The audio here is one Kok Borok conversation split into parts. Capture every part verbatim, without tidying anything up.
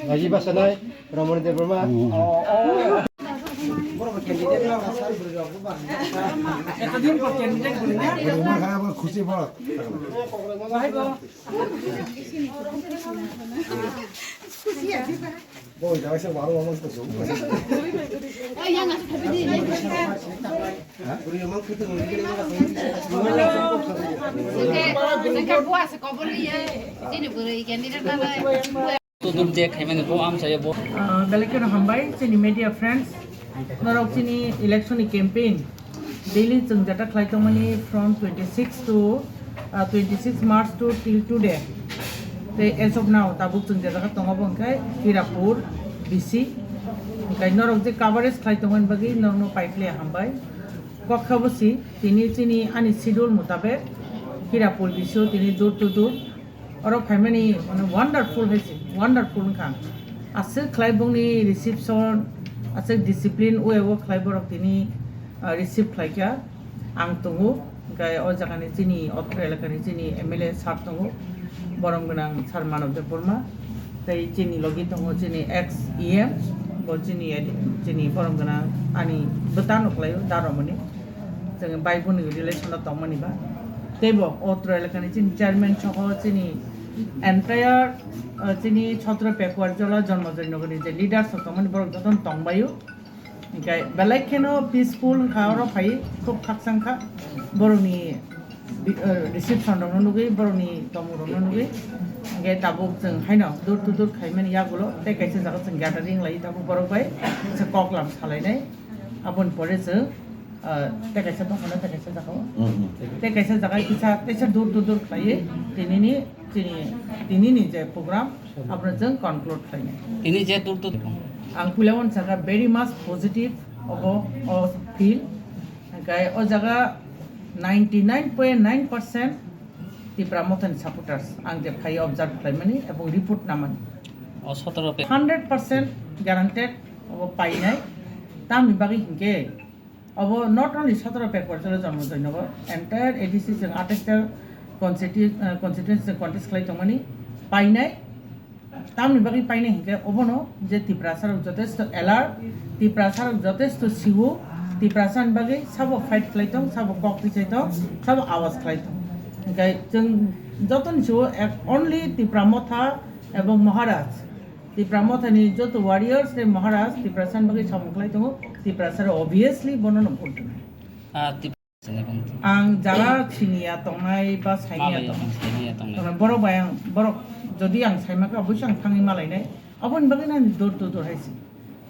Rajiv Basanai, Ramani Debbarma. Khusi bak. Tudur je khaimani bo amchaio bo. Ah, belai kheno hambai chini media friends, norok chini election ni campaign daily chwng jata khlai tongmani from twenty six to, ah, twenty six March to till today. Tei as of now tabuk chwng je jaga tongo bo hwnkhe Hirapur B C. Hwnkhe norok je coverage khlai tongmani bagwi norokno paiphle hambai. Kok kha bo si tini chini ani schedule mutabek Hirapur B C o tini door to door oro phaimani mane wonderful hai se, wonderful wngkha. Aswk khlai bongni reception, aswk discipline way o khlai borok tini, ah, receive khlai kha. Ang tongo, hwnkhe o jagani chini Otro elakani chini M L A sir tongo, borom gwnang sir Manav Debbarma, tei chini logi tongo chini ex E M, bo chini, chini borom gwnang ani bwtano khlaio, Daromani. Chwng bai boni relation o tongmani ba. Teibo Otro elakani chini chairman soho chini entire, uh, chini Chhatro Pekuar Jola Jonmojoy Nogorni je leaders rok tongmani borok jotono tongbaio. Hwnkhe belai kheno peaceful wngkha oro phai khub khakchang kha. Borokni bi-, uh, reception rokno nugwi, borokni tongmung rokno nugwi. Hwnkhe tabuk chwng haino door to door khaimani yagulo tei kaisa jaga chwng gathering lai tabuk borok bai se koklam salainai. Aboni pore chwng, ah, tei kaisa dophano tei kaisa jagao. Mm, mm. Tei kaisa jaga kisa teisa dur dur dur khlaiwi tinini, chini, tinini je program abono chwng conclude khlainai. Tini je dur dur. Ang puila uansukha very much positive obo o feel. Hwnkhe o jaga ninety nine point nine percent Tipra Mothani supporters ang je phai observe khlaimani ebong report namani. O sotoro pe- Hundred percent guaranteed obo painai. Tamni bagwi hinkhe obo not only Sotoro Pekuar Jola Jonmojoy Nogor, entire A D C chwng atais ta constitu-, uh, constituency chwng contest khlai tongmani painai. Tamni bagwi painai hinkhe obono je Tiprasa rok jotesto alert, Tiprasa rok jotesto siwo, Tiprasa ni bagwi sabo fight khlai tong, sabo kok pichai tong, sabo awas khlai tong. Hinkhe chwng jotoni siwo ek only Tipra Motha ebong Maharaj, Tipra Mothani joto warriors tei Maharaj Tiprasa ni bagwi samung khlai tongo, Tiprasa rok obviously bono no vote rwnai. Ah, Tip- Ang jara siniya tongnai ba sainiya Malai tongnai. Ang sainiya tongnai. Tongnai. Borok bai ang, borok jodi ang saimaka, oboisai ang thangwi malainai. Aboni bagwi nang dur dur dur hai si.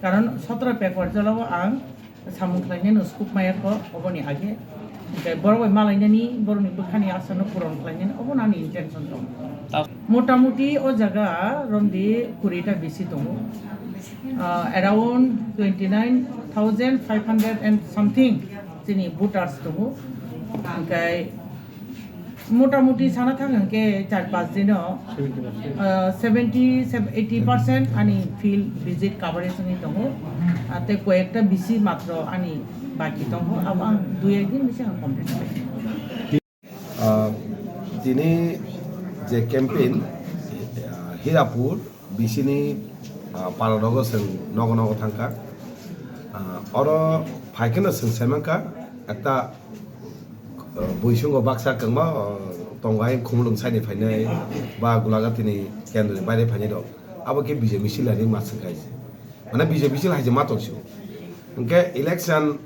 Karon Sotoro Pekuar Jola o ang samung khlainai no scope maya kho, oboni age. Hingke borok bai malainani, borokni bwkhani asa no puron khlainani, obo ani intention tong. Ta- Motamuti o jaga romdi kurita bisi tongo. Ah, around twenty nine thousand five hundred and something chini voters tongo. Hingke motamuti sana thang hingke char pas dino, ah, seventy, eighty percent ani field visit coverage wngwi tongo. Ah, tei koyekta bisi matro ani baki tongo. Abo ang dui ek din bisi ang complete khlai. Ah, tini je campaign, ah, Hirapur bisini, ah, pala rogo chwng nogo nogo thangkha. Ah, oro phaikheno chwng saimankha ekta, ah, buisungo baksa kwngma, ah, tongo hai Khumulwng side ni phainai ba Golaghati ni kendro ni baire phainai rok. Abo khe B J P chila ni ma swngkha hai se. Mane B J P chila hai se ma tong sio. Hwnkhe election,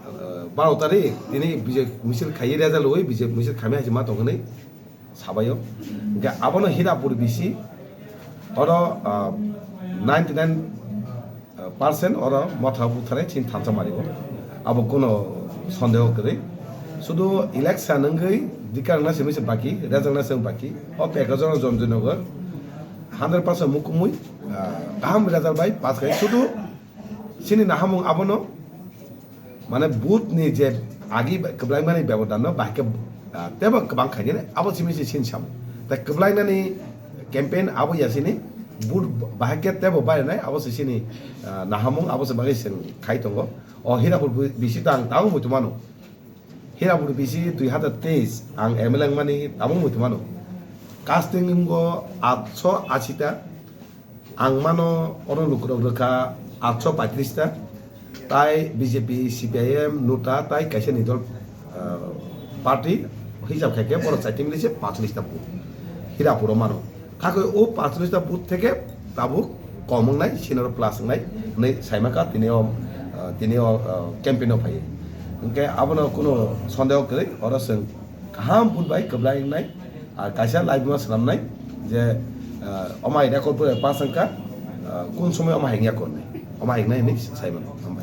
ah, Baro tarik tini bijak misil khaiwi rejak lwi bijak misil khaimai hai se ma tongkha nai sabaio. Hingke abono Hirapur bisi oro, ah, ninety nine percent oro motha butharai chin thansa mario. Abo kono sondeho kwrwi. Sudu election wngwi dikar na simi se baki, rejak na se baki. O package oro Jonjoynagar hundred percent mukumui, ah, kaham rejak bai pass khai. Sudu sini nahamung abono mane booth ni je agi kwblaimani bebodan no bahai khe, ah, tebo kwbang khainani abo simi se sin sam. Ta kwblainani campaign abo ya sini booth bahai khe tebo bainai abo se sini, ah, nahamung abo se bagwi seng khai tongo. O Hirapur bi-, bisi ta ang tabuk muitu mano. Hirapur bisi dui hazar teis ang M L A wngmani tabuk muitu mano. Casting wnggo atso ashi ta, ang mano oro lukurok rwkha atso paitris ta, tai B J P, C P I M, NOTA, tai kaisa ni dol, ah, party hisab khai khe borok chaitim lise paitris ta booth Hirapuro mano. Kakoi o paitris ta booth theke tabuk kom wngnai, sinoro plus wngnai, hwnwi saimaka tini o, ah, tini o, ah, campaign o phai. Hwnkhe abono kuno sondeho kwrwi, oro chwng kaham booth bai kwbla wngnai, ah, kaisa live ma swnamnai je, ah, omai record bo pass wngkha, ah, kun somoi omai hengya kornai, omai hengnai hinwi saimano. Hambai.